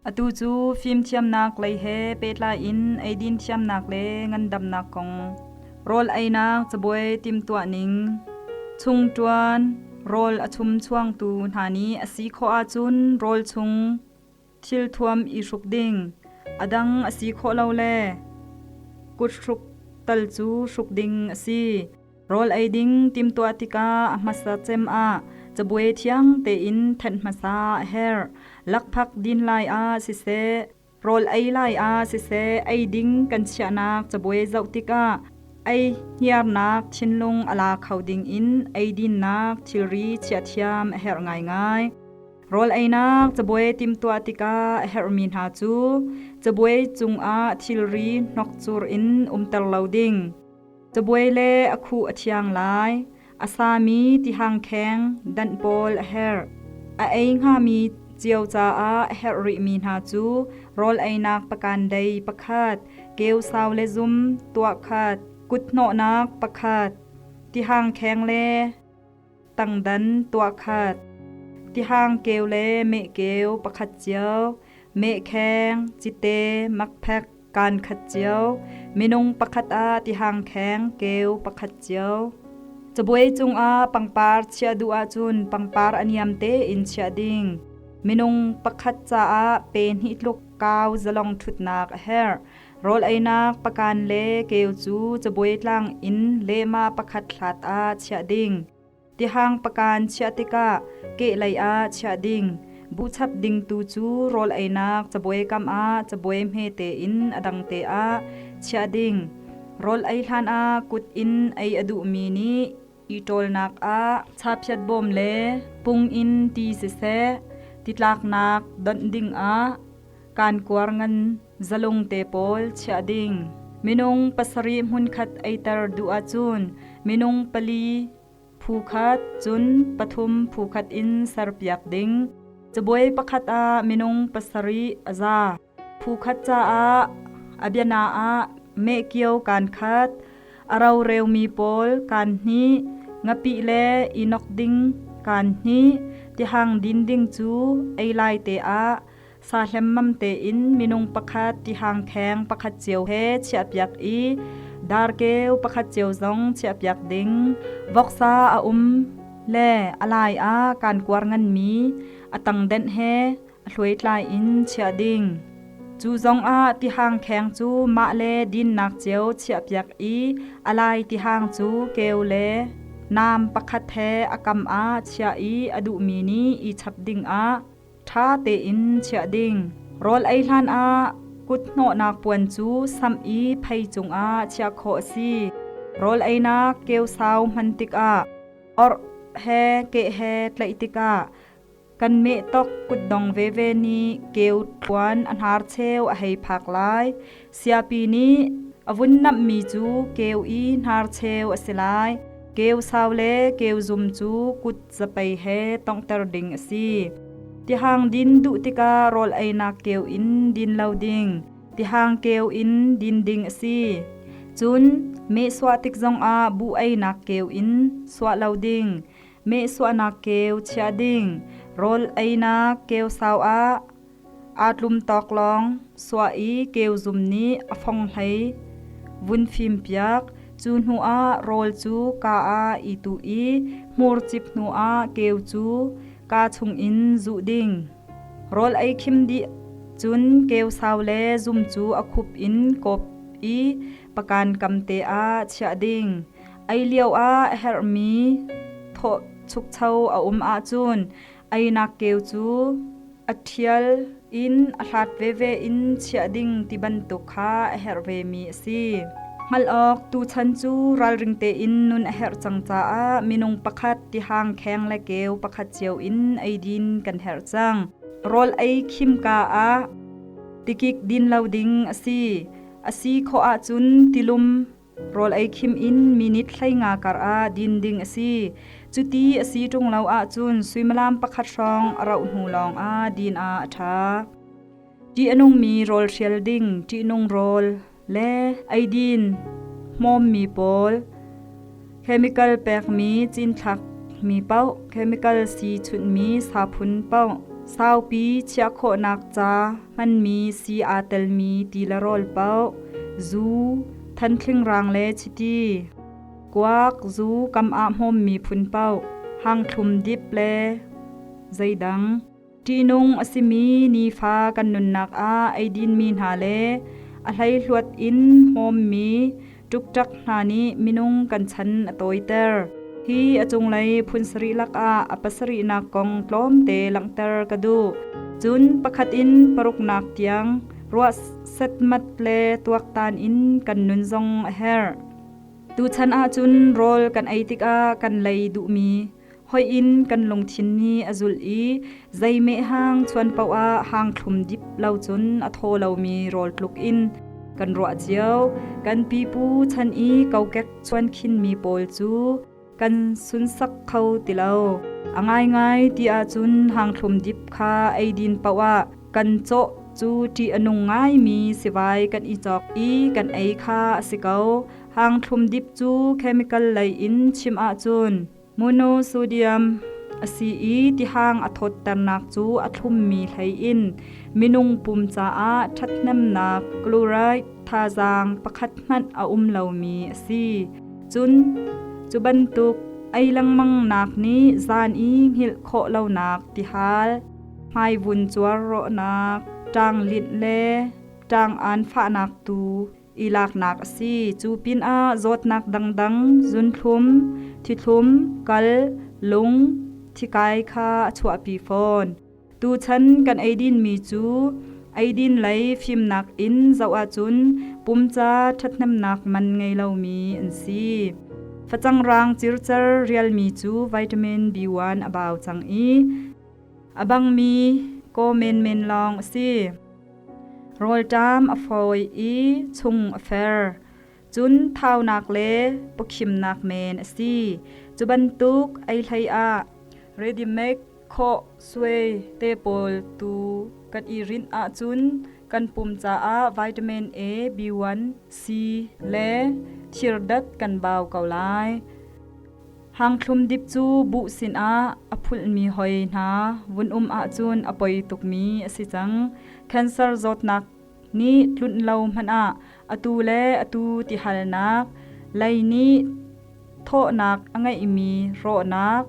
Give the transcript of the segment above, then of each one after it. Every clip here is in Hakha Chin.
Atu cu fimthiamnak lei he pehtlai in eidin thiamnak le ngandamnak kong, rawl einak cabuai timhtuah ning, chungṭuan rawl a chumchuangtu hna nih a si khawh ahcun rawl chung thilthuam i hruk ding, a dang a si khawh lo le kuthruk tal cu hruk ding a si. Rawl ei ding timhtuah tikah a hmasa cem ah cabuai thiang tein thenh hmasa a herh. Lakphak din lai ah siseh, rawl ei lai ah siseh, ei ding kan chiahnak cabuai zoh tikah ei hniarnak thinlung a la kho ding in eidinnak thilri chiah thiam a herh ngaingai. Rawl einak cabuai timhtuah tikah a herhmi hna cu cabuai cungah thilri hnokcur in umter lo ding. Cabuai le a khuh a thiang lai. A sami tihang kheng danh pawl a herh. A ei hngami cio caah a herh rihmi hna cu rawl einak pakan dei pakhat, keu sau le zum tuah khat, kuthnawhnak pakhat, tihang kheng le tangdan tuah khat, tihang keu le meh keu pakhat cio, meh kheng, cite, makphek, kaan khat cio, minung pakhat ah tihang kheng keu pakhat cio. Cabuai cungah pangpar chiah duh ahcun pangpar a niam tein chiah ding. Minung pakhat caah pe hnih tluk kau zalong ṭhutnak a herh. Rawl einak pakan le keu cu cabuai tlang in lehmah pakhat hlat ah chiah ding. Tihang pakan chiah tikah kehlei ah chiah ding. Buhchap ding tu cu rawl einak cabuai kam ah cabuai hmete in a dang te ah chiah ding. Rawl ei hlan ah kut in ei a duhmi nih i ṭawlnak ah chaphiat bawm le pung in ti siseh, titlaknak donh ding ah kankuar ngan zalung te pawl chiah ding. Minung pasarih hmunkhat eiter duh ahcun minung pali phu khat cun pathum phu khat in serpiak ding. Cabuai pakhat ah minung pasarih a za. Phu khat caah a biana ah mehkio kaan khat, a roreumi pawl kaan hnih, ngapih le inok ding kaan hnih, tihang din ding cu ei lai te ah sa hlemmam tein minung pakhat tihang kheng pakhat cio he chiahpiak i darkeu pakhat cio zong chiahpiak ding. Voksa a um le a lai ah kaan kuar nganmi a tangdenh he a hluaitlai in chiah ding. Cu zongah tihang kheng cu mah le dinnak cio chiahpiak i a lai tihang cu keu le nam pakhat he a kam ah chiah i a duhmi nih i chap ding ah ṭha tein chiah ding. Rawl ei hlan ah kut hnawhnak puan cu samh i phei cungah chiah khawh a si. Rawl einak keu sau hman tikah orh he keh he tlaih tikah kan meh tok kutdong veve nih keu tluan a hnarcheu a hei phak lai. Siapi nih a vun namhmi cu keu i hnarcheu a si lai. Keu sau le keu zum cu kut zapei he tonghter ding a si. Tihang din duh tikah rawl einak keu in din lo ding. Tihang keu in din ding a si. Cun meh suah tik zongah buh einak keu in suah lo ding. Meh suahnak keu chiah ding. Rawl einak keu sau ah Aa tlum tawk lawng suah i keu zum nih a fong hlei vun fimpiak. Cu hnu ah rawl cu kaa ah i tuh i hmurcip hnu ah keu cu kaa chungin zuh ding. Rawl ei khim dih cun keu sau le zum cu a khup in kawp i pakan kam te ah chiah ding. Ei lio ah a herhmi thawh chukcho a um ahcun einak keu cu a ṭhial in a hlat veve in chiah ding ti bantuk kha a herh vemi a si. Hngalh awk tuchan cu ralring tein nun a herh cang caah minung pakhat tihang kheng le keu pakhat cio in eidin kan herh cang. Rawl ei khimka ah tikik din lo ding a si. A si khawh ahcun tilum Rawl ei khim in minute 15 kar ah din ding a si. Cuti a si ṭung lo ahcun suimilam pakhat hrawng a rauh hnu lawng ah din ah a ṭha. Ṭih a nungmi rawl hrial ding, ṭihnung rawl le eidin hmawmmi pawl, chemical pekmi cinthlakmi paoh, chemical sii chunhmi saphun paoh. Saupi chiah khawhnak ca hmanmi sii aa telmi ti le rawl paoh, zu, thanthling rang le chiti, kuak, zu kam ah hmawmmi phun paoh, hangthlum dip le zeidang. Ṭihnung a simi nifa kan nunnak ah eidinmi hna le a hleihluat in hmawmmi ṭukṭak hna nih minung kan chan a tawiter. Hi a cunglei phun sarih lakah a pasarihnak kong tlawmte langhter ka duh. Cun pakhat in paruknak tiang ruah setmat le tuaktan in kan nun zong a herh. Tuchan ahcun rawl kan ei tikah kan lei duhmi hoih in kan lungthin nih a zulh i zei mehhang chuan paoh ah hang thlum dip lo cun a thaw lomi rawl tluk in kan ruah cio. Kan pipu chan i kokek chuan khinmi pawl cu kan sunsak kho ti lo. A ngaingai ti ahcun hang thlum dip kha eidin paoh ah kan cawh cu ṭih a nung ngaimi sivai kan i cawk i kan ei kha a si ko. Hang thlum dip cu chemical lei in chim ahcun Monosodium a si i tihang a thawtternak cu a thlummi hlei in minung pum caah ṭhathnemnak chloride thazaang pakhat hmanh a um lomi a si. Cun cu bantuk ei lengmangnak nih zan i hngilh khawh lonak tihal, hmaivun cuar rawhnak, ṭanglinh le ṭang-aan fahnak tu i laknak a si. Cu pinah zawtnak dangdang zunthlum, thithlum, kal, lung, thikai kha a chuahpi fawn. Tuchan kan eidinmi cu eidin lei fimnak in zoh ahcun pumca ṭhathnemnak man ngei lomi an si. Facang rang circer rialmi cu vitamin B1 a bau cang i a bangmi kaw menmen lawng a si. Rawlṭam a fawi i chung a fer. Cun thaunak le pawkhimnak men a si. Cu bantuk ei hlei ah ready-made khawh suai te pawl tu kan i rinh ahcun kan pum caah vitamin A, B1, C le thirdat kan bau ko lai. Hangthlum dip cu buh sinah a phulhmi hoi hna vun um ahcun a poi tukmi a si cang. Cancer zawtnak nih tlunh lo hmanh ah atu le atu tihalnak, lei nih thawhnak a ngeihmi rawhnak,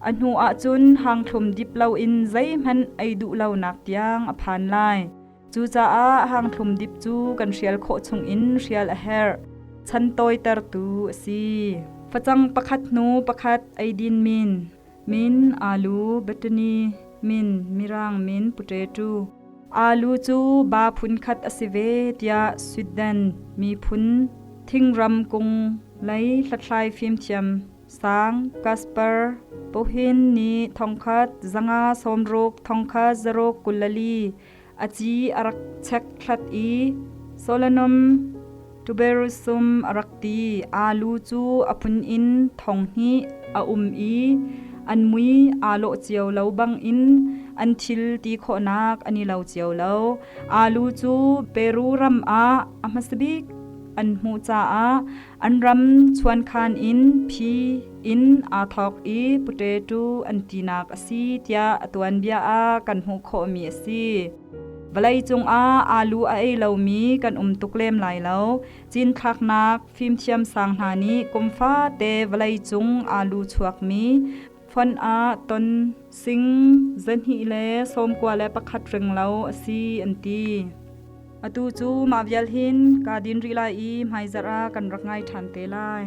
a hnu ahcun hangthlum dip loin zeihmanh ei duh lonak tiang a phan lai. Cucaah hangthlum dip cu kan hrial khawh chungin hrial a herh. Chan tawitertu a si. Facang pakhat hnu pakhat eidin min, min alu, batani, min, mirang min potato. Alu cu ba phunkhat a si ve tiah Sweden miphun thingram kung lei hlathlai fimthiam sang Kasper Pohin nih thongkhat zanga sawmruk thongkhat zaruk 24 A ci a rak chekhlat i Solanum tuberosum a rak ti. Aalu cu a phun in thong hnih a um i an mui aa lawh cio lo bangin an thil ti khawhnak an i lo cio lo. Aalu cu Peru ram ah a hmasa bik an hmuh caah an ram chuankhan in phi in aa thawk i potato an tinak a si tiah a tuanbia ah kan hmuh khawhmi a si. Vawleicung ah aalu a ei lomi kan um tuk lem lai lo. Cinthlaknak fimthiam sang hna nih kum fate vawleicung aalu chuakmi fon ah ton sing 291 ring lo a si an ti. Atu cu mah vial hin kaa din rih lai i hmaizarh ah kan rak ngai ṭhan te lai.